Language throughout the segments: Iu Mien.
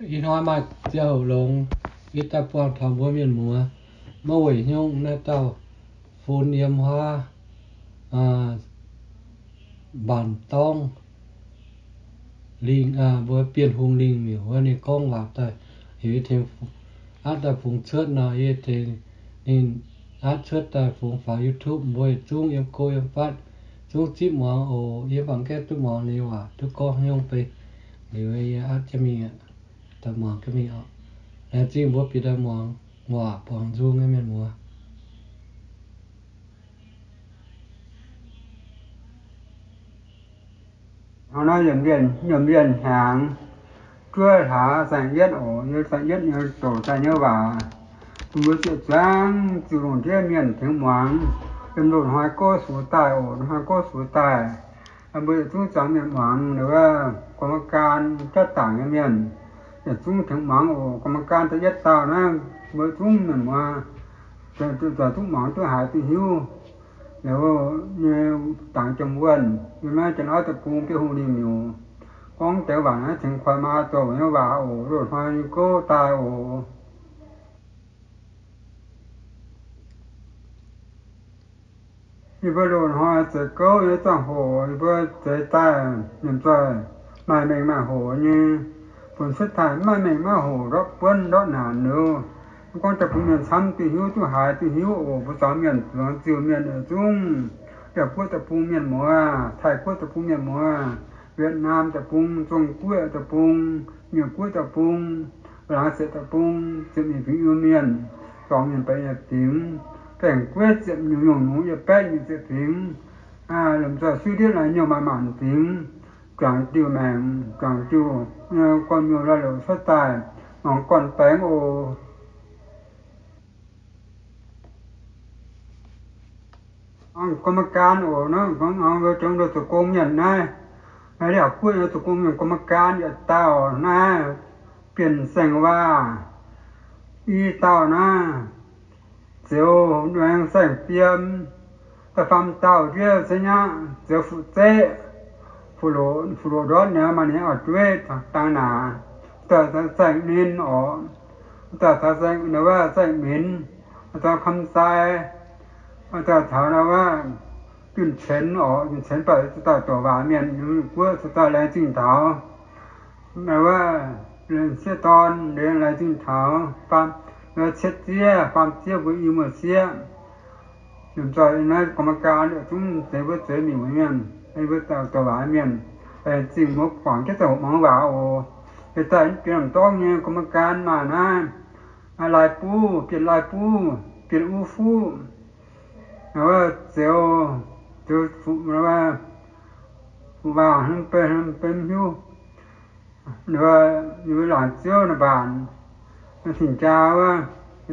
Ih hnoi maaih ziangh hoc longx, yie daaih buangh taux mbuo mienh muoz, maiv weic hnyouv naaiv dauh fun yiem huaav mbaanc dorngv lingh, mbuo Bienh Hungh lingh miuc wuov, ninh gorngv waac daaih, heuc yie tengx atv daaih fungx cuotv nor, yie tengx ninh atv cuotv daaih fungx faaux YouTube. Mbuo yietc zungv yiem go yiem fatv zungv zipv muangx oc. Yie mv baac gaengh duqv muangx ninh nyei waac duqv gorngv nyungc bei. Liuz yie atv jienv mingh aqv, daaih muangx jienv mingh oc. Laengz zingh mbuo bieqc daaih muangx waac buangh nzung nyei mienh muoz. Hnangv naaiv yiem mienh, yiem mienh hnyangx, juov hlaax saeng-yietv oc, yiem saeng-yietv nyei doqc daaih nyei waac, bun mbuo ziepc zuangx ziux lungh ndiev mienh tengx muangx. Yiem loz-hnoi gouv sux daaih oc, loz-hnoi gouv sux daaih, mbuo yietc zungv zuangx mienh muangx. Wuov กรรมการ jatv dangc nyei mienh yietc zungv tengx muangx oc. กรรมการ da'yietv dauh naaiv, mbuo zungv mienh muoz, zuqc muangx duqv haiz duqv hiuv. Liuz nyei dangx jiem wuonh, yiem naaiv Janx-Auv deic-bung Bienh Hungh lingh miuc, gorngv deix waac naaiv tengx koi maa zoux nyei waac oc. Loz-hnoi nyei gouv daaih oc. Yie mbuo loz-hnoi zeix gouv nyei ziangh hoc, yie mbuo zeix daaih nyiemc zoih maaih mengh maaih hoc nyei, funx cuotv daaih maiv mengh maiv hoc, ndortv buonv ndortv naanc liuz, mv gorngv daaih bun mienh camv duqv hiuv duqv haiz duqv hiuv oc. Mbuo zuangx mienh zuangx ziux mienh yietc zungv, Yauh guoqv deic-bung mienh muoz, Taiv guoqv deic-bung mienh muoz, Wietc Naam deic-bung, Zong guoqv deic-bung, Nyeic guoqv deic-bung, Laangz Siec deic-bung, ziepc nyeic fingx Iu-Mienh, zuangx mienh baeqc nyeic fingx, Baengh guoqv ziepc nyungc-nyungc nungx yietc baeqv nyeic ziepc fingx, lomh nzoih suiv ndiev naaiv nyungc maaih maanc fingx, juangc diuh maengc, juangc diuh gorn-miuh la'louc cuotv daaih, mangc gorn-baengx oc. กรรมการ oc, hnangv gorngv mbuo zungv nduov zoux gong mienh naaiv, naaiv yaac guoqv nduov zoux gong mienh กรรมการ yietc dauh naaiv, Bienh Saeng Waac i dauh naaiv, Ziouv Nduangx Saeng Fiem, da'faam dauh ndiev se nyaqv Ziouv Fuqv Zeqv, Fuqv Loz, Fuqv Loz ndortv nyei maaih ninh auv-jueiv dangx naaic, dauh Saeng Ninh oc, dauh Saeng, wuov Saeng Minx, dauh Kam Sai, dauh taux wuov Junh Qienx oc. Junh Qienx baac se dauh doqc waac mienh, guoqv se dauh laengz zingh taux wuov sieqv dorn, laengz zingh taux faam, cietv zieqv, faam zieqv mbuo i muoz-sieqv. Lomh nzoih naaiv กรรมการ yietc zungv zeix mbuo zueiz miuc mienh, mbuo doqc waac mienh, laengz zingh mbuo guangc jienv ziangh hoc muangx waac oc. Yietc daaih mv bieqc dorngv nyei กรรมการ maaih naaiv, Lai Buv, Bienh Lai Buv, Bienh Uv Fuqv, wuov Ziouv, Ziouv Fuqv Waac, hnamv bei, hnamv bei mv hiuv, yie mbuo laangz Ziouv naaiv mbaanc, Sing Jaa wuov,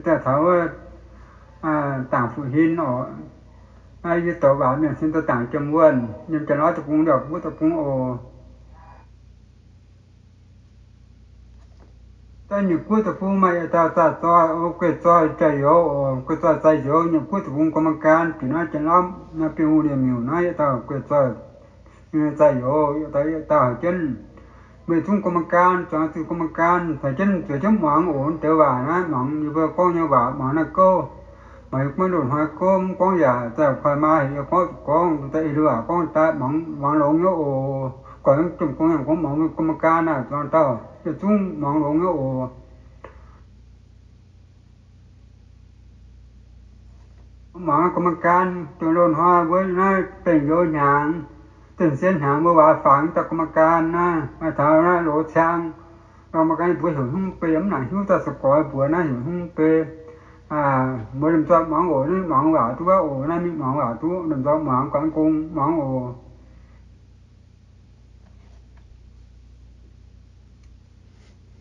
daaih taux wuov Dangc Fuqv Hin oc. Naaiv yie doqc waac mienh sin daaih dangc jiem wuonh, yiem Janx-Auv deic-bung, Yauh guoqv deic-bung oc. Daaih Nyeic guoqv deic-bung maaih yietc dauh zaah zoih, guei zoih zaih youz oc, guei zoih zaih youz. Nyeic guoqv deic-bung กรรมการ bieqc naaiv Janx-Auv, naaiv Bienh Hungh lingh miuc naaiv yietc dauh guei zoih zaih youz, yietc dauh yietc dauh haiz jienv. Mbuo zungv กรรมการ, zuangx ziux กรรมการ, haiz jienv zueiz jienv muangx oc. Deix waac naaiv muangx yie mbuo gorngv nyei waac, muangx naaiv gouv, muangx yie gorngv loz-hnoi gouv, mv gorngv yaac zaih koi maa heuc yie gorngv zuqc gorngv, daaih ih hnoi waac gorngv daaih muangx, muangx longx nyei oc. Goix jomc gong yangh gorngv muangx กรรมการ naaic zuangx dauh yietc zungv muangx longx nyei oc. Muangx กรรมการ dongh loz-hnoi mbuo naaiv bengh youz hnyangx, zinh sien hnyangx mbuo waac fangx daaih กรรมการ naaiv, maaih taux naaiv loz-ciang, กรรมการ mbuo heuc hnangv bei, mv nangc hiuv daaih se goix mbuox naaiv heuc hnangv bei. Mbuo lomh nzoih muangx oc, naaiv muangx waac duqv oc, naaiv mingh muangx waac duqv, lomh nzoih muangx, guangc gong muangx oc.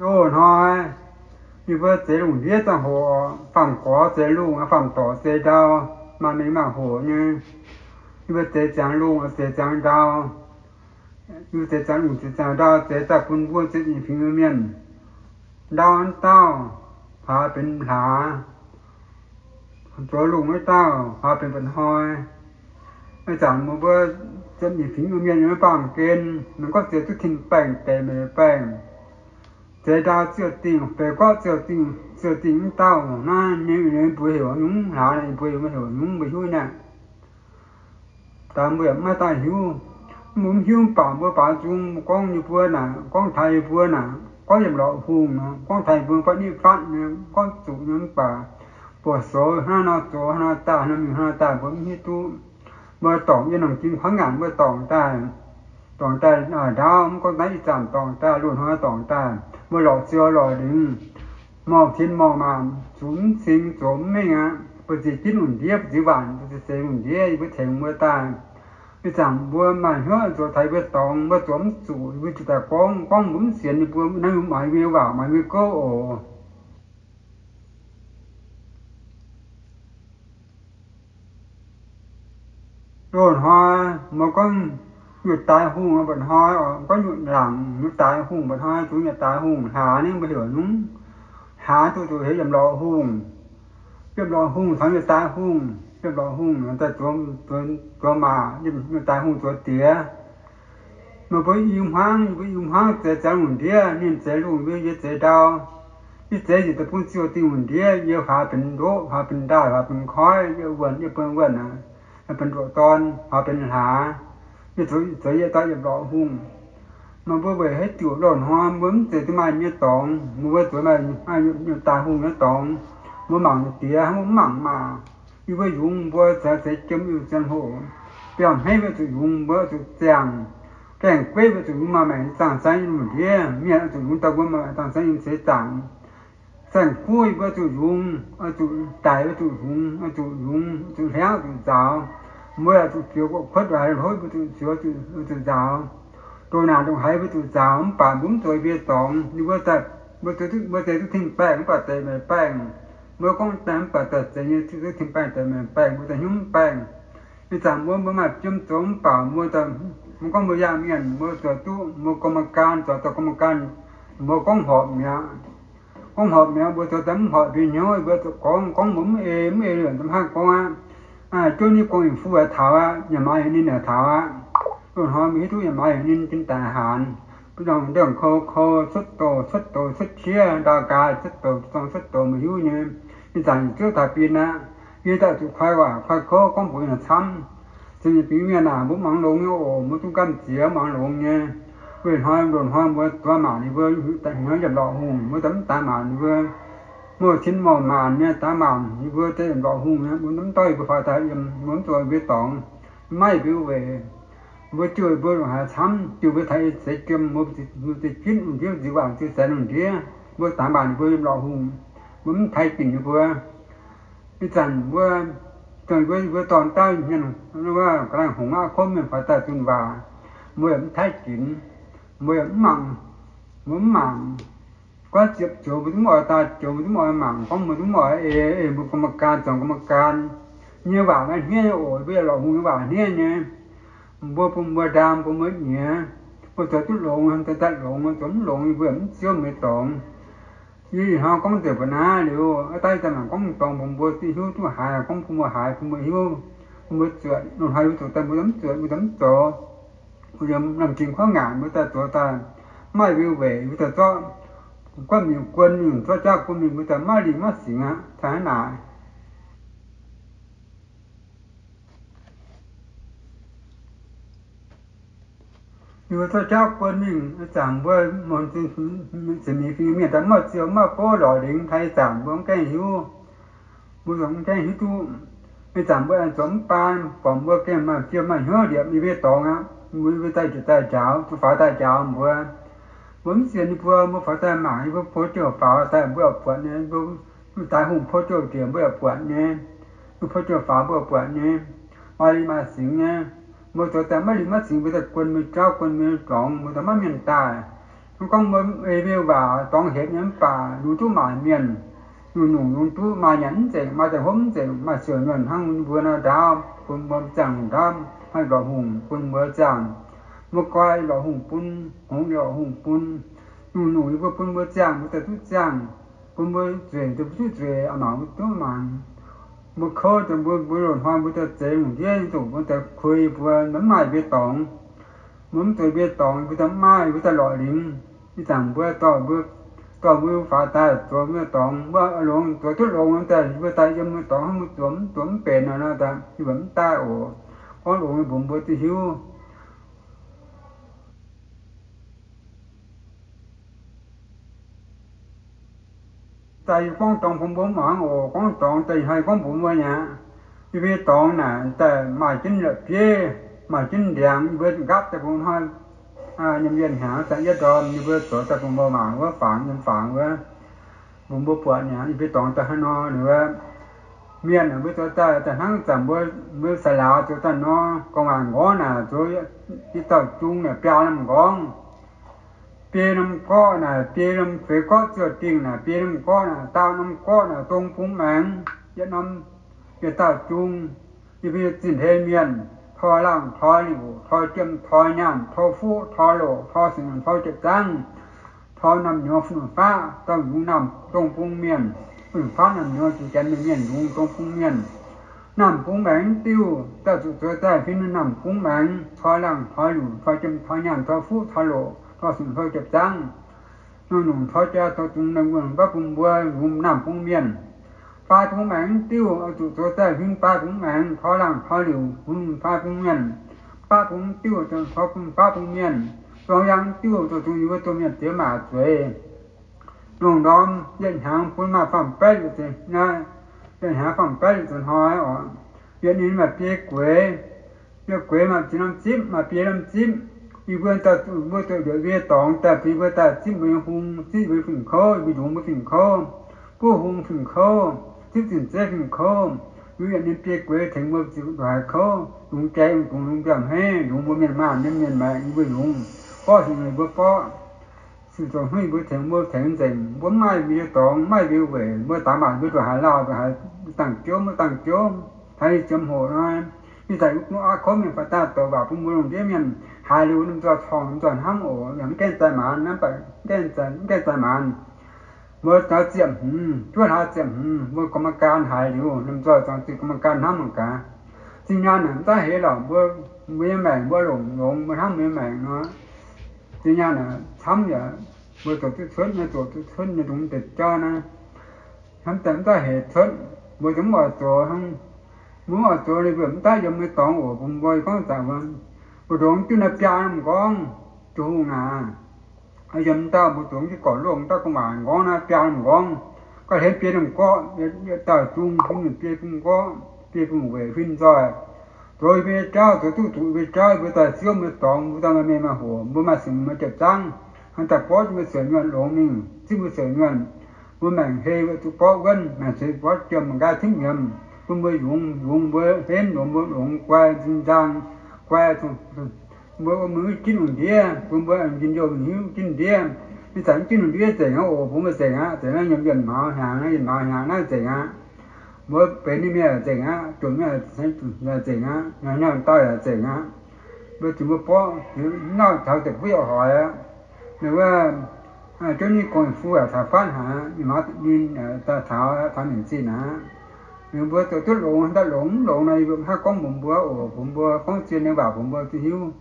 Loz-hnoi yie mbuo zeix lungh ndiev ziangh hoc, faam-gorx zeix lungh, faam-dorc zeix ndau, maaih mengh maaih hoc nyei. Yie mbuo zeix ziangx lungh, zeix ziangx ndau. Yie mbuo zeix ziangx lungh, zeix ziangx ndau, zeix daaih bun mbuo ziepc nyeic fingx mienh. Ndau wuov dauh hlaax benx hlaax, zoux lungh wuov dauh hlaax benx mba'hnoi. Ih zanc mbuo ziepc nyeic fingx mienh maiv baamh gen, mienh gorngv zeix duqv tin baengh deix meih baengh. zeix ndau ziouc dingh, beix gorqv ziouc dingh, ziouc dingh mv dauh naaiv nyei, mbuo heuc nyungc hlaax, mbuo heuc nyungc, mbuo hiuv naaiv. Daaih mbuo yaac maiv daaih hiuv. Mbuo mv hiuv mv baac mbuo baaux nzung gorngv yie mbuo naaic, gorngv taux yie mbuo naaic, gorngv yiem lorqc hungh nor, gorngv taux yie mbuo fatv nitv fatv nyei, gorngv zuqc nyei mv baac buoz soux hnangv nor zoux, hnangv nor daaih, hnangv nor mingh, hnangv nor daaih, mbuo mv hiuv duqv. Mbuo dorngc yiem norm jin kuangv ngaanc mbuo dorngc daaih, dorngc daaih ndaauv, mv gorngv naaiv ih zanc dorngc daaih, loz-hnoi dorngc daaih, mbuo lorz ziou lorz lingc, morh cin morh maanc, zuqc mv cing zoux mv mengh aqv. Mbuo ziex ginv lungh ndiev, mbuo ziex waanc, mbuo ziex seix lungh ndiev, yie mbuo tengx mbuo daaih. Ih zanc mbuo maaih hnyouv zoux taux yie mbuo dorngx, mbuo zoux mv zuqc, yie mbuo ziouc daaih gorngv, gorngv mbuo mv sienx yie mbuo, naaiv mbuo maaiz mbuo nyei waac, maaiz mbuo nyei gouv oc. Loz-hnoi mbuo gorngv nyutc daaix hungh mba'hnoi, gorngv nyutc laangc nyutc daaix hungh mba'hnoi, zungx nyutc daaix hungh hlaax, ninh mbuo heuc nyungc hlaax, duqv zuqc heuc yiem lorqc hungh. Yiem lorqc hungh caux nyutc daaix hungh, yiem lorqc hungh daaih zoux, zoux maac, nyutc daaix hungh zoux diex. Meih mbuo i hmuangv, yie mbuo i hmuangv zeix ziangx lungh ndiev, ninh zeix lungh, yie zeix ndau. Yie zeix njiec deic-bung ziouc dingh lungh ndiev, yie huaax benx ndoqv, huaax benx ndaaih, huaax benx koiv, yie wuonh, yie benx wuonh, benx ndoqc dorn, huaax benx hlaax. Yie zoux, zoux yie dauh yiem lorqc hungh. Meih mbuo weic haaix diuc loz-hnoi mbuo mv zeiz duqv maaih nyei dorngx, mbuo zoux maaih nyutc daaix hungh nyei dorngx, mbuo mangc diex hnangv mbuo mv mangc maah. Yie mbuo yungz mbuo caux seix jiem yungz ziangh hoc, biangh hmeiv mbuo zuqc yungz, mbuo zuqc ziangh. Gaengh gueiv mbuo zuqc yungz maaih maengc zaangh zaangv yiem lungh ndiev. Mienh oix zuqc yungz daaih mbuo maaih maengc zaangh zaangv yiem seix zaangc. Saeng-kuv yie mbuo zuqc yungz, oix zuqc daic mbuo zuqc yungz, oix zuqc yungz, zuqc hliangv zuqc nzaaux. Mbuo zuqc fioux guoqv kuotv haaix hlo mbuo zuqc fioux, zuqc nzaaux. Ndoh naanc ndongc haaix mbuo zuqc nzaaux, mv baac mbuo mv zoux yie mbuo dorngx. Ninh mbuo, mbuo zeiz duqv tin-baengh mv baac deix meih baengh. Mbuo gorngv daaih mv baac daaih zeiz nyei, duqv tin-baengh deix meih baengh, mbuo daaih hnyouv mv baengh. Ih zanc mbuo, mbuo maaih jiem zoux mv baac mbuo, mbuo gorngv mbuo yangh mienh, mbuo zoux duqv, mbuo กรรมการ, zoux dauh กรรมการ, mbuo gorngv horpc mi'aqv. Gorngv horpc mi'aqv, mbuo zoux daaih mv horpc mbuo hnyouv, mbuo zuqc gorngv, gorngv mbuo mv ei, mv ei liuz da'haav gorngv aqv. Juov ninh gorngv yietc fuqv taux aqv, yaac maaiz heuc ninh yaac taux aqv. Loz-hnoi mbuo hiuv duqv yaac maaiz heuc ninh jin daic haanz. Mbuo ndongc ndongc kou kou cuotv douz, cuotv douz cuotv qiex, ndau gaax cuotv douz, zorng cuotv douz, mbuo hiuv nyei. Ih zanc yietc zungv taux bin aqv. Yie daaih zuqc koi waac koi kouv gorngv mbuox mienh camv. Cing nyei bingx mienh aac, mbuo mangc longx nyei oc, mbuo zungv gamh nziex mangc longx nyei. Weic hnoi loz-hnoi mbuo zuov maanc ninh mbuo, hnyouv yiem lorqc hungh, mbuo daaih mv daaih maanc ninh mbuo. Mouh cin mouh maanc nyei daaih maanc ninh mbuo daaih yiem lorqc hungh nyei, mbuo mv dorh yie mbuo faaux daaih yiem, mbuo mv zoux yie mbuo dorngx, maiv yie mbuo weic. Mbuo jiu yie mbuo longc haaix camv, jiu mbuo taux ih seix jiem, mbuo ziex ginv lungh ndiev, ziex waanc, ziex seix lungh ndiev, mbuo daaih maanc ninh mbuo yiem lorqc hungh, mbuo mv taaih ginc ninh mbuo. Ih zanc mbuo, dongh mbuo, mbuo dorn dauh mienh, ga'naaiv hngongx aqv, kouv mienh faaux daaih zunh waac, mbuo yaac mv taaih ginc, mbuo yaac mv mangc, mbuo mv mangc. Guaiv ziepc joux mbuo zungv mv oix daaih, joux mbuo zungv mv oix mangc, gorngv mbuo zungv mv oix ei, ei mbuo กรรมการ, zoux กรรมการ nyei waac maiv hniev nyei oc, mbuo yaac lorqc hungh nyei waac hniev nyei. Mbuo bun mbuo ndaam, bun mbuo nyiex, mbuo zoux duqv longx, zoux daaih longx, zoux mv longx, mbuo yaac mv ziouv mbuo nyei dorngx. Yie ih hnoi gorngv nzengc mbuo naaiv liuz, daaih daaih mangc gorngv dorngx bun mbuo duqv hiuv duqv haiz, gorngv bun mbuo haiz, bun mbuo hiuv, bun mbuo zuotc. Loz-hnoi mbuo zoux daaih mbuo mv zuotc, mbuo mv zoux. Mbuo yiem norm jing kuangv ngaanc mbuo daaih zoux daaih, maaih weic weic mbuo daaih zorqv guonv mingh, guon mingh, zorqv jauv guon mingh, mbuo daaih maiv lingh maiv singx aqv, caux hnangv naaic. Ninh mbuo zorqv jauv guon mingh, ih zanc mbuo, mienh daaih mv maaih ziouc mv maaih bouv lorz lingx, taux ih zanc mbuo mv gaengh hiuv. Mbuo yaac mv gaengh hiuv duqv. Ih zanc mbuo aengx zoux mv baan, gorngv mbuo gengh maaih ziouc maaih hnyouv liepc yie mbuo nyei dorngx aqv. Mbuo, mbuo daaih njiec daaih njaaux, faaux daaih njaaux mbuo. Mbuo mv sienx yie mbuo, mbuo faaux daaih mangc yie mbuo pou-jouh faaux daaih mbuo yaac buatc nyei. Mbuo daaih hungh pou-jouh njiec mbuo yaac buatc nyei. Mbuo pou-jouh faaux mbuo yaac buatc nyei. Maaih lingh maaih singx nyei. Mbuo zoux daaih maiv lingh maiv singx, mbuo daaih guon mbuo jauv, guon mbuo dorngx, mbuo daaih maiv mienh daaih. Mv gorngv mbuo ei mbuo waac dorngx hepc nyei mv baac lungx duqv maanc mienh. Lungh nyungc lungx duqv maaih nyanc mv nzengc, maaih daaih hopv mv nzengc, maaih siouc nyuonh hnangv mbuo nor ndaauv, bun mbuo ziangh ndaauv, maaih lorqc hungh bun mbuo ziangh. Mbuo goi lorqc hungh bun, hngongx lorqc hungh bun. Lungh nyungc yie mbuo bun mbuo ziangh, mbuo daaih duqv ziangh. Bun mbuo nzueic, daaih mbuo duqv nzueic, a'maanc mbuo duqv maanc. Mbuo kouv daaih mbuo, mbuo loz-hnoi mbuo daaih zeix lungh ndiev nyei dongh mbuo daaih kuei mbuo, mv maaih mbuo dorngx. Mbuo mv zoux mbuo dorngx, mbuo daaih mv maaih, mbuo daaih lorqc lingx. Ih zanc mbuo dorh mbuo dorh mbuo faaux daaih zoux mbuo dorngx, mbuo longx, zoux duqv longx daaih, mbuo daaih yiem mbuo dorngx hnangv mbuo zoux, mv zoux mv benx nor, daaih yie mbuo mv daaih oc. Gorngv longx nyei mbuox mbuo duqv hiuv. Daaih yie gorngv dorngx bun mbuo mangc oc. Gorngv dorngx daaih haih gorngv mbuox mbuo mi'aqv. Yie mbuo nyei dorngx naaic daaih maaih jienv la'bieiv, maaih jienv ndiangx, yie mbuo nqaapv daaih bun hnoi, nyei mienh hnyangx daaih yietv ndorm, yie mbuo zoux daaih bun mbuo mangc wuov fangx, yiem fangx wuov, bun mbuo buatc mi'aqv. Yie mbuo dorngx daaih hnangv nor, ninh wuov mienh mbuo zoux daaih, daaih hnangv zanc mbuo, mbuo sa'laaz zoux daaih nor, gu'nguaaic nqorngv naaic zoux yietc dauh jung naaic biaa norm nqorngv. Biei norm gorqv naaic, biei norm feix gorqv ziouc dingh naaic, biei norm gorqv naaic, daauh norm gorqv naaic, dong bung maengx, yietc norm, yietc dauh jung. Yie mbuo zinh hlen mienh, toi laangh toi liuc, toi jiem toi nyaanh, toi fuqv toi loqc, toi singx toi jepv zangv, toi naamh nyouz fun-faqv, dauh yungz naamh dong bung mienh, fun-faqv naamh nyouz jiex janx mienh, mienh yungz dong bung mienh. Naamh bung maengx diuh, dauh zuqc zoux daaih huin naamh bung maengx, toi laangh toi liuc, toi jiem toi nyaanh, toi fuqv toi loqc, toi singx toi jepv zangv, nyungc-nyungc toi jaa toi zungx, naaiv wuonh baav bun mbuo yungz naamh bung mienh. Faix bung maengx diuh, zuqc zoux daaih huin faix bung maengx, toi laangh toi liuc, huin faix bung mienh. Baav bung diuh, zoux bun faix bung mienh. Zuangx yaang diuh, zoux zungx yie mbuo domh mienh ziex maac zueiz. Lungh ndorm yietc hnyangx bun maaih faam-baeqv liuz, yietc hnyangx faam-baeqv liuz zoux hnoi oc. Yietc ninh maaih biei gueix, biei gueix maaih ziex norm zipv, maaih biei norm zipv. Yie mbuo daaih, mbuo zoux nduqc mbuo nyei dorngx daaih, bun yie mbuo daaih zipv mbuo nyei hung, zipv mbuo nyei fin-kouv, yie mbuo yungz mbuo fin-kouv, buov hung fin-kouv, zipv zinh zeiv fin-kouv, yungz yietc ninh biei gueix tengx mbuo ziux nduqc haaix kouv, yungz jai yungz dungz yungz mbiauh hmeiv, yungz mbuo mienh maanh mienh maengc, yie mbuo yungz, borqv hingh yie mbuo borqv. Sic zoux hnuiv yie mbuo tengx mbuo tengx nzengc, mbuo mv maaih mbuo nyei dorngx, mv maaih mbuo nyei weic, mbuo daaih maanc mbuo nduqc haaix lauh, nduqc haaix dangh jouv, mbuo dangh jouv, taux ninh ziemx hoc nor, ih zanc wuov aa kouv mienh faaux daaih douc waac bun mbuo lungh ndiev mienh haiz liuz, lomh nzoih corngh, lomh nzoih hnamv oc, yaac mv gaengh zaih maanz, mv gaengh zaih maanz. Mbuo zuangx ziepc hmz, juov hlaax ziepc hmz, mbuo กรรมการ haiz liuz, lomh nzoih zuangx zuqc กรรมการ hnamv mangc gaax. Zinh nyaanh naaic mv daaih heix lorqc, mbuo, mbuo nyei maengc mbuo longc longx, mbuo hnamv mbuo nyei maengc nor, zinh nyaanh naaic camv yaac mbuo zoux duqv cuotv nyei, zoux duqv cuotv nyei, dongh deix jauv naaiv, hnamv daaih mv daaih heix cuotv, mbuo zungv mv oix zoux hnangv. Mbuo mv oix zoux liuz mbuo mv daaih yiem nyei dorngx oc, bun mbuo gorngv zanc mbuo, mbu'ndongx mv diuh naaiv biaa norm nqorngv, Tin-Hungh aac, yiem dauh mbu'ndongx jienv gorqv-longh dauh gu'nguaaic nqorngv naaiv biaa norm nqorngv, gauh hlen biei norm gorqv, yietc dauh jung, biei bung gorqv, biei bung weic huin nzoih. Zoux yie mbuo nyei jauv, zoux duqv zuqc yie mbuo nyei jauv, yie mbuo daaih siouv mbuo dorngx, mbuo daaih maaih mengh maaih hoc, mbuo maaih singx maaih jepv zangv, hnangv daaih borqv jienv mbuo suonc nyuonh longx mingh, zipv mbuo suonc nyuonh. Mbuo maengc hei mbuo zuqc borqv wuonv, maengc ceix borqv jiem, nqaai cingv nyiemz, bun mbuo yungz, yungz mbuo henv, yungz mbuo longx guai, nzin nzang guai, mbuo wuom muic mv jinv lungh ndiev, bun mbuo njien-youh hiuv jinv ndiev. Ih zanc mv jinv lungh ndiev nzengc aqv oc, bun mbuo nzengc aqv. Nzengc naaiv yiem yienh mauz hnyangx, yienh mauz hnyangx naaiv nzengc aqv. Mbuo benx ninh mienh nzengc aqv, jomc mienh nzengc aqv, hnyangx-hnyangx dauh yaac nzengc aqv. Mbuo zuqc mbuo borqv, nauv taux ziepc fuqv yaac hoic aqv. Ninh wuov, zouv ninh gong fu yaac taux fatv haic, ninh mauz ninh daaih taux, taux mienh zinh aqv. Ninh mbuo zoux duqv longx, daaih longx mv longx nor, yie mbuo mv haih gorngv mbuox mbuo oc, bun mbuo gorngv zien nyei waac bun mbuo duqv hiuv.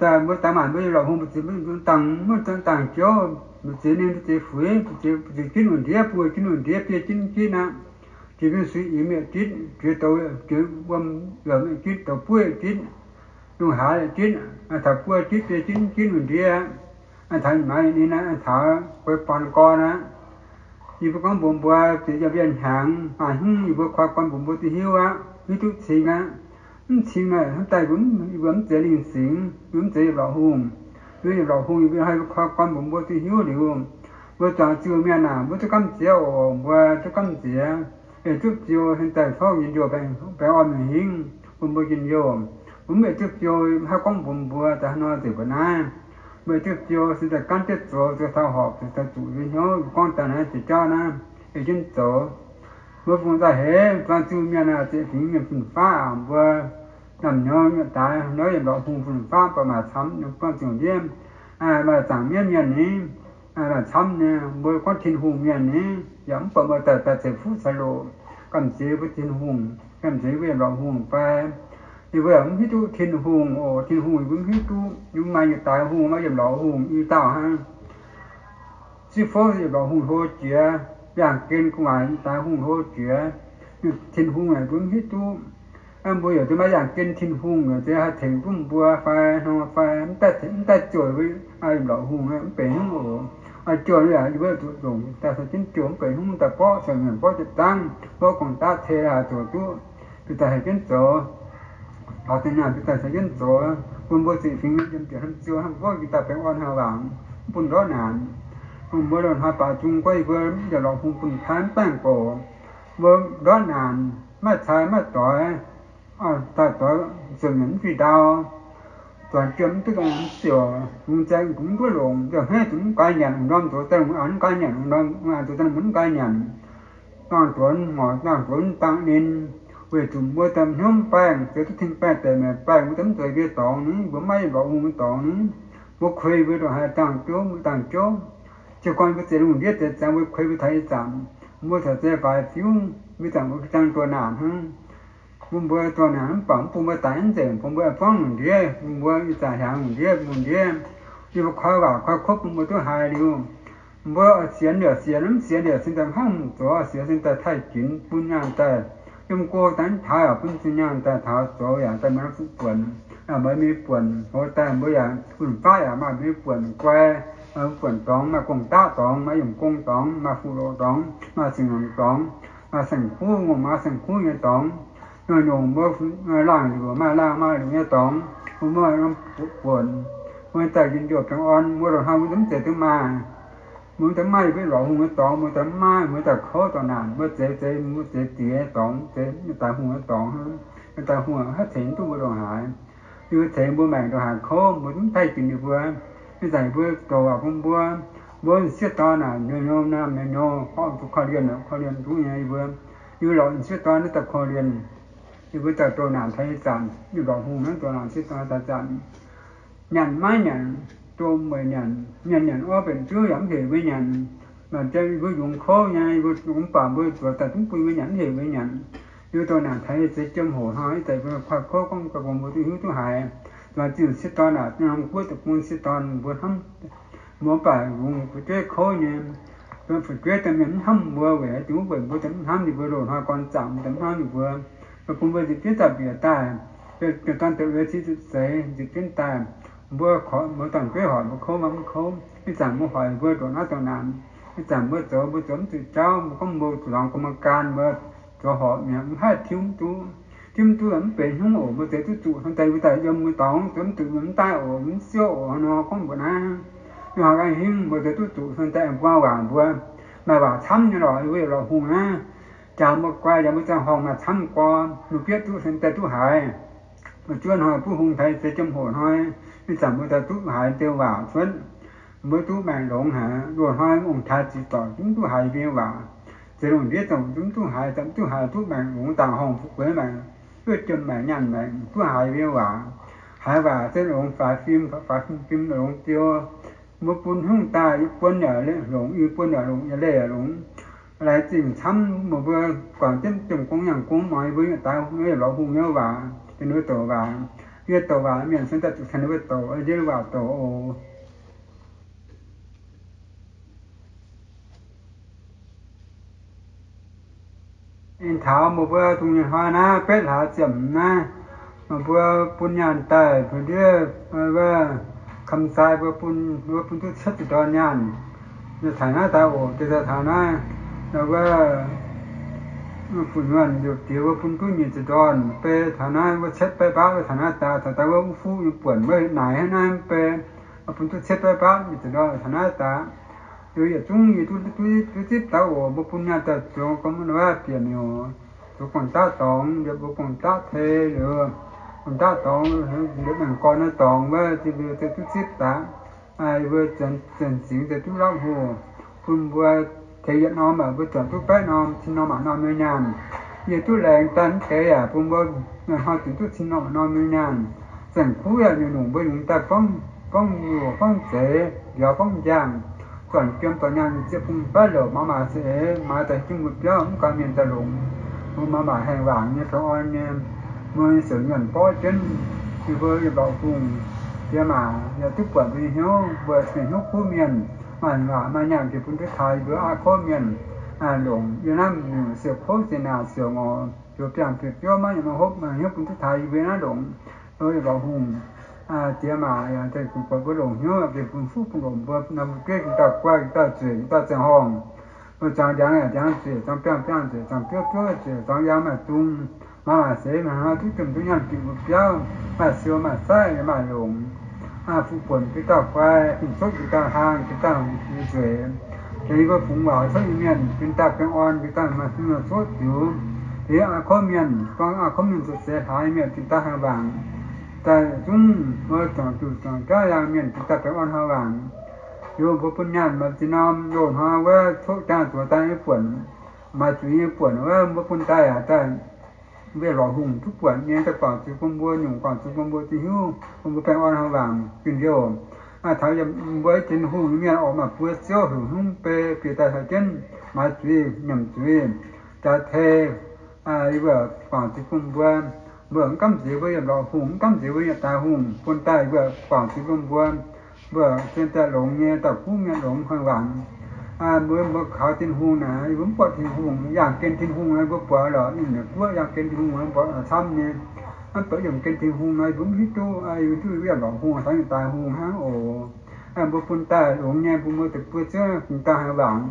Daaih mbuo dangx maanc mbuo yiem lorqc hungh, mbu'ziex mbuo dangx, mbuo dangx joux, mbu'ziex ninh, mbu'ziex fuix, mbu'ziex jinv lungh ndiev, buo jinv lungh ndiev, biei jinv mv jinv aqv. Jiex mingh suiv-imx yaac jinv, jiex douz, jiex wuom yaac mingh jinv, douz buov yaac jinv, lungh haaix yaac jinv, taux buo jinv, biei jinv, mv jinv lungh ndiev. Taux maaiz ninh, taux guei born gorn aqv. Yie mbuo gorngv mbuox mbuo, ziouc yiem yienh hnyangx maaih hnyouv yie mbuo koi gorn mbuox mbuo duqv hiuv aqv, hiuv duqv cing aqv. Mv cing naaic hnamv daaih yie mbuo mv zeiz lingh singx, yie mbuo mv zeiz yietc lorqc hungh. Yie mbuo yietc lorqc hungh, yie mbuo haih koi gorn mbuox mbuo duqv hiuv liuz, mbuo zuangx ziuh mienh aah, mbuo duqv gamh nziex oc, mbuo duqv gamh nziex, ei duqv ziouc hen daaih tov njien-youh baengh orn mingh hingv bun mbuo njien-youh. Mbuo mv ei duqv ziouc haih gorngv mbuox mbuo daaih hnangv nor nzengc mbuo naaiv. Mbuo ei duqv ziouc se daaih gan jienv zoux, zoux taux horpc, zoux taux zuqc nyei hnyouv, gorngv daaih naaiv ziex jauv naaiv ei jienv zoux. Mbuo fungc daaih heix zuangx ziuh mienh aah, zieqc fingx mienh fun-faqv aac, mbuo naamh nyouz mienh daaih nor, yiem lorqc hungh fun-faqv baac maaih camv nyei buangh ziouc ndiev, maaih zaangc mienv mienh ni, maaih camv nyei. Mbuo gorngv Tin-Hungh mienh ni, yaac mv buatc mbuo daaih daaih ceix fuqv ceix loqc, gamh nziex mbuo Tin-Hungh, gamh nziex mbuo yiem lorqc hungh fai Yie mbuo yaac mv hiuv duqv Tin-Hungh oc. Tin-Hungh yie mbuo mv hiuv duqv. Yie mbuo maaih yietc daaih hungh, maaih yietc lorqc hungh, i dauh hnangv. Ziqv fouv yietc lorqc hungh hlo jiex, yangh gen gu'nguaaic yietc daaih hungh hlo jiex. Tin-Hungh yaac mbuo mv hiuv duqv. Mbuo yaac duqv maiv yangh gen Tin-Hungh, yaac duqv haih tengx duqv mbuo fai hnangv fai mv daaih ziouc yietc lorqc hungh mv benx hungh oc. Ziouc yaac yie mbuo zuqc ndongc daaih caux jienv ziouc mv benx hungh daaih borqv caux mienh borqv jiepv dangv, borqv gong-daqv tei haaix zoux duqv, bieqc daaih caux jienv zoux. Taux deix naaic bieqc daaih caux jienv zoux, bun mbuo zuqc fingx yiem bieqc hnamv ziou hnamv nqouv bieqc daaih baengh orn haaix waangc, mv bun ndortv naanc. Bun mbuo loz-hnoi baac zung gorngv yie mbuo yietc lorqc hungh bun paaiv mv baengh bouc, mbuo ndortv naanc, maiv cai maiv doix, daaih doix ziouc nyanc mv fih ndau, zuangx jiem mv duqv dongh mv ziouc, lungh zaeng dungx mv duqv longc, nzauh hneiv dungx mv gaax nyanc, lungh ndorm zoux daaih lungh aanx mv gaax nyanc, lungh ndorm, lungh aanx zoux daaih lungh mv gaax nyanc. Dangh nduonx, morc dangh nduonx dangh ninh, weic zuqc mbuo daaih hnyouv mv baengh, zoux duqv tin baengh deix maengc baengh, mbuo daaih mv zueiz mbuo dorngx ni, mbuo maiv yietc lorqc hungh mbuo dorngx ni, mbuo kuei mbuo ndongc haaix dangh jouv, mbuo dangh jouv. Ziouc gorngv mbuo zeix lungh ndiev zeix zaangc, mbuo kuei mbuo taux ih zanc, mbuo caux zeix faix fiuv, mbuo zanc mbuo jangx doh naanc hnangv. Bun mbuo doh naanc mv baac mv bun mbuo daix mv nzengc, bun mbuo buangv lungh ndiev, bun mbuo ih zanc hiaangx lungh ndiev, lungh ndiev. Yie mbuo koi waac koi kouv bun mbuo duqv haiz liuz, mbuo sienx yaac sienx, mv sienx yaac sin daaih hnangv zoux, sienx sin daaih taaih ginx bun nyaanh daaih, yiem go daaih mv taux yaac bun zuqc nyaanh daaih taux, zoux yaac daaih maaih fuqv buonc, maaih mei buonc, hlo daaih mbuo yaac bun faqv yaac maaih mei buonc guai, maaih buonc dorngx, maaih gong-daqv dorngx, maaih yiemc gong dorngx, maaih fuqv loqc dorngx, maaih singx longc dorngx, maaih saeng-kuv, ngongh maaih saeng-kuv nyei dorngx, nyungc-nyungc mbuo laangh liuc maaih laangh maaih liuc nyei dorngx, mbuo maaih norm buonc, mbuo daaih njien-youh baengh orn, mbuo loz-hnoi mbuo zungv mv zeiz duqv maaih. Mbuo daaih maaih mbuo lorqc hungh nyei dorngx, mbuo daaih maaih, mbuo daaih kouv dorh naanc, mbuo zeix zeix, mbuo zeix diex dorngx, zeix daaih hungh nyei dorngx, daaih hungh haaix tengx duqv mbuo ndongc haaix. Yie mbuo tengx mbuo maengc ndongc haaix kouv, mbuo mv taaih ginx ninh mbuo. Ih zanc mbuo douc waac bun mbuo, mbuo sieqv dorn naaic, nyouz nyouz naamh nyouz nyouz, orqv zuqc korv-lienh, korv-lienh duqv nyei yie mbuo. Yie mbuo lorqc sieqv dorn naaiv daaih korv-lienh, yie mbuo daaih douc naanc taux ih zanc, yie lorqc hungh naaiv douc naanc sieqv dorn daaih zanc. Nyanc maiv nyanc, domh weic nyanc, nyanc nyanc orv benx juv yaac mv heuc mbuo nyanc. Maaih deix mbuo yungz kouv nyei, mbuo yungz baac mbuo zuoqc daaih zungv bun mbuo nyanc, mv heuc mbuo nyanc. Yie mbuo douc naanc taux nyei zeix jiem hoc hnoi, ih zanc mbuo kuaaiv kouv gorngv daaih bun mbuo duqv hiuv duqv haiz. Zuangx zinh sieqv dorn aah, norm guoqv deic-bung sieqv dorn mbuo hnamv, mbuo mv baac yungz fu'jueiv kouv nyei. Fu'jueiv domh mienh mv hnamv mbuo weic haaix diuc? Weic mbuo daaih mv hnamv ninh mbuo, loz-hnoi gorn zaangc mbuo daaih mv hnamv ninh mbuo. Bun mbuo nzipc jienv daaih bieqc daaih, bieqc dorn deix ziex ziepc seix nzipc jienv daaih, mbuo, mbuo dorn-jueiv hoic mbuo kouv maiv mv kouv. Ih zanc mbuo hoic mbuo ndongc naaiv ndongc naanc. Ih zanc mbuo zoux, mbuo zoux mv zuqc jauv, mbuo gorngv mbuo zuqc lorngx gong mbuo gan mbuo zoux horpc mi'aqv, mv haih tiuv mv duqv. Tiuv mv duqv mv benx hnyouv oc. Mbuo zeix duqv zuqc cun daaih mbuo daaih yiem mbuo dorngx, zoux mv zuqc mv daaih oc, mv siouv oc nor gorngv mbuoqc naaiv. Yie haiz ganh hingv mbuo zeix duqv zuqc cun daaih buangh waac mbuo, maaih waac camv nyei lorqc, yie mbuo yietc lorqc hungh aqv. Jangx mbuo guai, jangx mbuo ziangh horngh maaih camv gorx, mbuo bieqv duqv cun daaih duqv haiz. Mbuo juov hnoi buov hung taux zeix jiem hoc hnoi, ih zanc mbuo daaih duqv haiz diuh waac cuotv. Mbuo duqv maengc longx haic, loz-hnoi ong-taaix ziqc doic zungv duqv haiz mbuo nyei waac. Zeix lungh ndiev zungv duqv haiz, zungv duqv haiz duqv maengc longx, zaangc horngh fu'jueiv maengc, duqv jiem maengc, nyaanh maengc, duqv haiz mbuo nyei waac. Haiz waac se longx faix fim, faix fim fim longx diuh. Mbuo bun hnyouv daaih, yie buon yaac longx, yie buon yaac longx, yie leih yaac longx. Laengz zingh camv, meih mbuo guangc jienv jiem gong yangh gong muangx yie mbuo yietc daaih lorz hungh nyei waac, dongh ninh mbuo douc waac. Yie douc waac mienh cingx daaih zuqc caux ninh mbuo douc, yie waac douc oc. Ih taux meih mbuo dungh nyei hnoi naaiv, betv hlaax ziepc hmz naaiv, meih mbuo bun nyaanh daaih, bun ndiev, wuov, kamx sai mbuo bun, mbuo bun duqv cietv ziepc ndorn nyaanh. Yie taux naaiv daaih oc, deix daaih taux naaiv, wuov, fu'nyuonh liouc diex mbuo bun duqv nyic ziepc ndorn. Beiv taux naaiv wuov cietv baeqv mbaatv, wuov taux naaiv daaih, taux daaih wuov mv fuqv nyei buonc, wuov naaic hnangv naaiv beiv, bun duqv cietv baeqv mbaatv nyic ziepc ndorn taux naaiv daaih. Liuz yietc zungv yie duqv, duqv, duqv zipv daaih oc, mbuo bun nyaanh daaih zoux gorngv wuov bieqc miuc, zoux gong-daqv dorngx, liepc mbuo gong-daqv tei, liuz gong-daqv dorngx, liepc maengc gorn nyei dorngx wuov, duqv zipv daaih. Yie mbuo zanc zingx daaih duqv lapv hoh, bun mbuo tengx yietc norm, mbuo zanc duqv baeqv norm, cin norm maac norm nyei nyaanh. Yie duqv laengz daaih mv deix yaac bun mbuo hnoi zanc duqv cin norm maac norm nyei nyaanh. Saeng-kuv yaac nyungc-nyungc mbuo yungz daaih gorngv, gorngv loc gorngv zeix, mbiauz gorngv njang, zornc jiem zornc nyaanh zieqv bung baav louc, maaz maac za'eix, maaz daaih jienv mbuo biauv mv ganh mienh daaih longc. Mbuo maaz maac haengh waangc nyei, taux orn nyei, Mbuo nyei siouc mienh gorngv jienv, yie mbuo yietc lorqc hungh diex maac yaac duqv buatc mbuo nyei hnyouv, mbuo mienh hnyouv kuv mienh, maaih waac maaih nyaanh gengh bun duqv taux yie mbuo aqv kouv mienh longc yie naaiv siouc kouv siouc naanc siouc ngorc siouc biangh biouv biouv maiv nyanc maiv hopv, maaih hnyouv bun duqv taux yie mbuo naaiv longc. Mbuo yietc lorqc hungh diex maac yaac buatc mbuo longc hnyouv gengh bun fuqv bun longc mbuo, nor mbuo bieiv gengh dauh guai gengh dauh zueic gengh dauh ziangh horngh. Mbuo zuangx ndiangx yaac ndiangx zueic, zuangx biangh biangh zueic, zuangx biouv biouv zueic, zuangx yaang maaih zung, maaih maaih seix maaih hnoi duqv jomc duqv nyaanh bieqc mbuo biauv, maaih siou maaih saiv yaac maaih longc. Fuqv buonc gengh dauh guai, gengh cuotv gengh dauh hlang, gengh dauh nzueic. Tengx yie mbuo fungx waac cuotv nyei mienh gengh dauh baengh orn, gengh dauh maaih hnyouv cuotv ziux. Tengx aqv kouv mienh, buangh aqv kouv mienh zoux seix hlaax nyei mienh gengh dauh haih mangc. Daaih zungv mbuo juangc zuqc juangc jauv yangh mienh gengh dauh baengh orn haih mangc. Yie mbuo bun nyaanh maaih ziex norm loz-hnoi wuov coqv jangx zuoqc daaih nyei buonc, maaih zuiz nyei buonc wuov mbuo bun daaih aqv, daaih mbuo lorqc hungh duqv buatc nyei, daaih guangc zuiz bun mbuo, nyungc guangc zuiz bun mbuo duqv hiuv, bun mbuo baengh orn haih mangc gengh liouh. Taux yiem mbuo jiex hungh nyei mienh oix maaih buo ziouv heuc hnyouv bei bieqc daaih taux jienv maaiz zuiz, nyiemc zuiz, jaax tei, yie mbuo guangc zuiz bun mbuo. Mbuo mv gamh nziex mbuo yietc lorqc hungh, mv gamh nziex mbuo yietc daaih hungh, bun daaih yie mbuo guangc zuiz bun mbuo. Mbuo zien daaih longx nyei, dauh kuv mienh longx haaix waanc. Mbuo, mbuo kaux Tin-Hungh naaic, yie mbuo mv buatc Tin-Hungh, yangh gen Tin-Hungh naaic mbuo buatc lorqc, ninh nyei guoqv yangh gen Tin-Hungh naaic mbuo camv nyei. Mv baac yiem gen Tin-Hungh naaic yie mbuo mv hiuv duqv, yie mbuo duqv yietc lorqc hungh, taux yietc daaih hungh hnangv oc. Mbuo bun daaih longx nyei, bun mbuo deix buo ziouv bun daaih haaix waanc.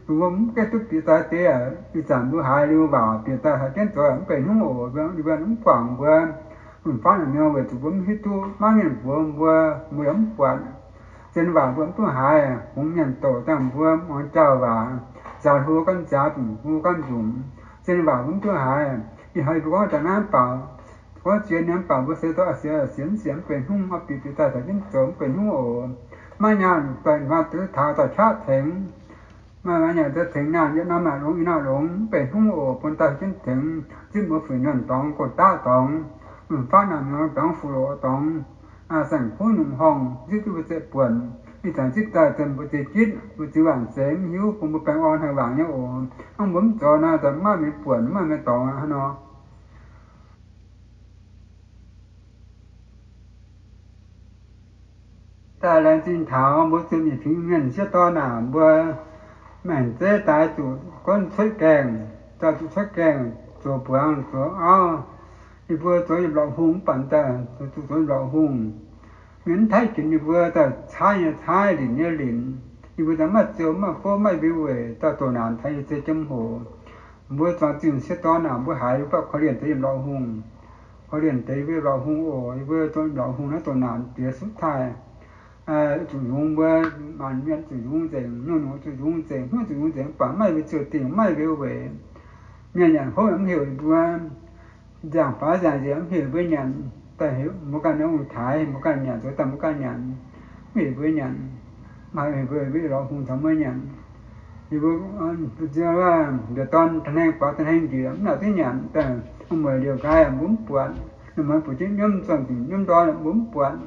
Mbuo mv gaengh duqv bieqc daaih deix, ih zanc mbuo haiz liuz waac bieqc daaih haiz jienv zoux mv benx hnyouv oc. Yie mbuo mv guangc mbuo, fun-faqv naaic mienh weic zuqc mbuo mv hiuv duqv, maiv mienh mbuox mbuo, mbuo yaac mv buatc. Zien waac mbuo mv duqv haiz, hungx mienh douc dangh mbuo muangx jauh waac, nziaaux hlo ganh nziaaux, nzungc hlo ganh nzungc. Zien waac mbuo mv duqv haiz. Ih hnoi yie mbuo gorngv daaih naaiv baac, gorngv zien nyei mv baac mbuo se dorh sienx sienx mv sienx mv benx hnyouv, oix bieqc bieqc daaih caux jienv zoux mv benx hnyouv oc. Maiv nyaanh daaih maaih duqv taux daaih qaqv tengx. Maaih nyaanh daaih tengx nyaanh, yietc norm maaih longx, yietc norm longx, mv benx hnyouv oc. Bun daaih jienv tengx zipv mbuo fu'jueiv mienh dorngx, goux daqv dorngx, fun-faqv naaic mienh dorngx, fuqv loqc dorngx, saeng-kuv nyungc horngh, zipv duqv mbuo zeiv buonc. Ih zanc zipv daaih deix mbuo zeix jitv, mbuo zeix waanc seix mv hiuv, bun mbuo baengh orn haih waanc nyei oc. Hnangv mbuo mv zoux nor, daaih maiv maaih mienh buonc, maiv maaih mienh dorngx aqv nor. Daaih laengz zingh taux mbuo zuqc mingh fingx mienh sieqv dorn naaic, mbuo maengc zeiv daaih zuqc gunv cuotv gaengh, daaih zuqc cuotv gaengh zoux buangz zoux auv. Yie mbuo zoux yietc lorqc hungh mv baac daaih zuqc zoux yietc lorqc hungh. Mienh mv taiv ginx yie mbuo, daaih caaiv nyei caaiv, linc nyei linc. Yie mbuo daaih maiv ziou maiv gouv maiv mbeix weic, daaih doqc naanc taux ih se jiemv hoc. Mbuo zuangx zingh sieqv dorn naaic, mbuo haiz mbuo mv baac korv-lienh deix yietc lorqc hungh. Korv-lienh deix mbuo yietc lorqc hungh oc. Yie mbuo zoux yietc lorqc hungh naaiv doqc naanc jiex sutv taaih. Zuqc yungz mbuo maanc mienh zuqc yungz nzengc, nyungc-nyungc zuqc yungz nzengc, hnyouv zuqc yungz nzengc, mv baac maiv mbeix ziouc dingc, maiv mbeix weic. Mienh nyanc hopv mv heuc mbuo, nziangh faaux nziangh nzieqc mv heuc mbuo nyanc, daaih heuc mbuo ganh ong-taaix, mbuo ganh nyanc, zoux daaih mbuo ganh nyanc, mv heuc mbuo nyanc. Mv heuc mbuo, mbuo yietc lorqc hungh caux mbuo nyanc. Yie mbuo, mbuo nziouv, mbuo dorn da'hnengx faaux da'hnengx njiec mv naaic duqv nyanc, daaih mueic liouc nqaai mbuo mv buatc. Ninh mbuo buatc jienv nyiemv zorng-dingc nyiemv ndorn mbuo mv buatc.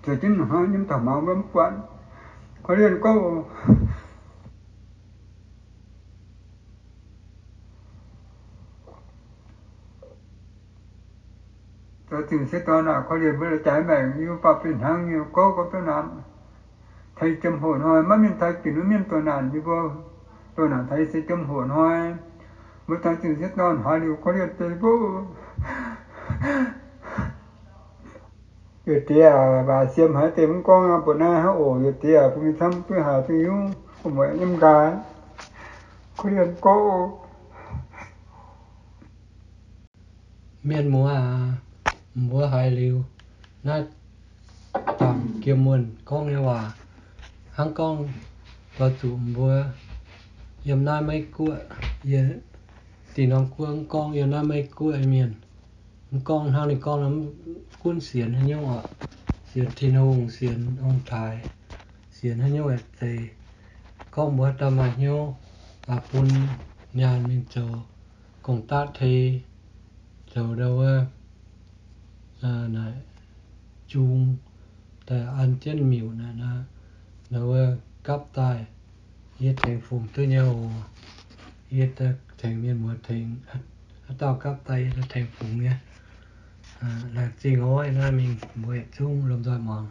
Zueiz jienv hnoi nyiemv taux maux mbuo mv buatc. Korv-lienh gorngv, zoux zingh sieqv dorn naaic, korv-lienh mbuo la'jaaix maengc, yie mbuo baamh gen hnangv, yie mbuo gouv gorngv biauv naanc. Taux jiem hoc hnoi maiv mienh taaih ginc, maiv mienh doqc naanc, yie mbuo doqc naanc taux se jiem hoc hnoi. Mbuo zoux zingh sieqv dorn haaix liuz korv-lienh deix mbuo Yiuh diex aac, waac siem haiz deix mv gorngv mbuoqc naaiv hnangv oc. Yiuh diex aac, bun mingh camv duqv haaix duqv hiuv, bun mbuo yiem nqaai. Korv-lienh gorngv, mienh muoz aac, mbuo haiz liuz naaiv zaangc jiem wuonh gorngv nyei waac, hnangv gorngv doix zuqc mbuo yiem naaiv Meiv Guoqv, yie, dinh norm guoqv mv gorngv yiem naaiv Meiv Guoqv mienh, mv gorngv hnangv ninh gorngv nor, mv gunv sienx haaix nyungc oc, sienx Tin-Hungh, sienx ong-taaix, sienx haaix nyungc aengx zeiz, gorngv mbuo haaix dauh maaih hnyouv bun nyaanh mingh zoux gong-daqv tei, zoux ndau wuov, naaic, jung daaih an jienv miuc naaic, ndau wuov gapv daaih, yie tengx fungx duqv nyei oc. Yie tengx mienh muoz tengx, haaix dauh gapv daaih yie tengx fungx nyei. Laengz zingh oc, naaiv mingh mbuo yietc zungv lomh nzoih muangx.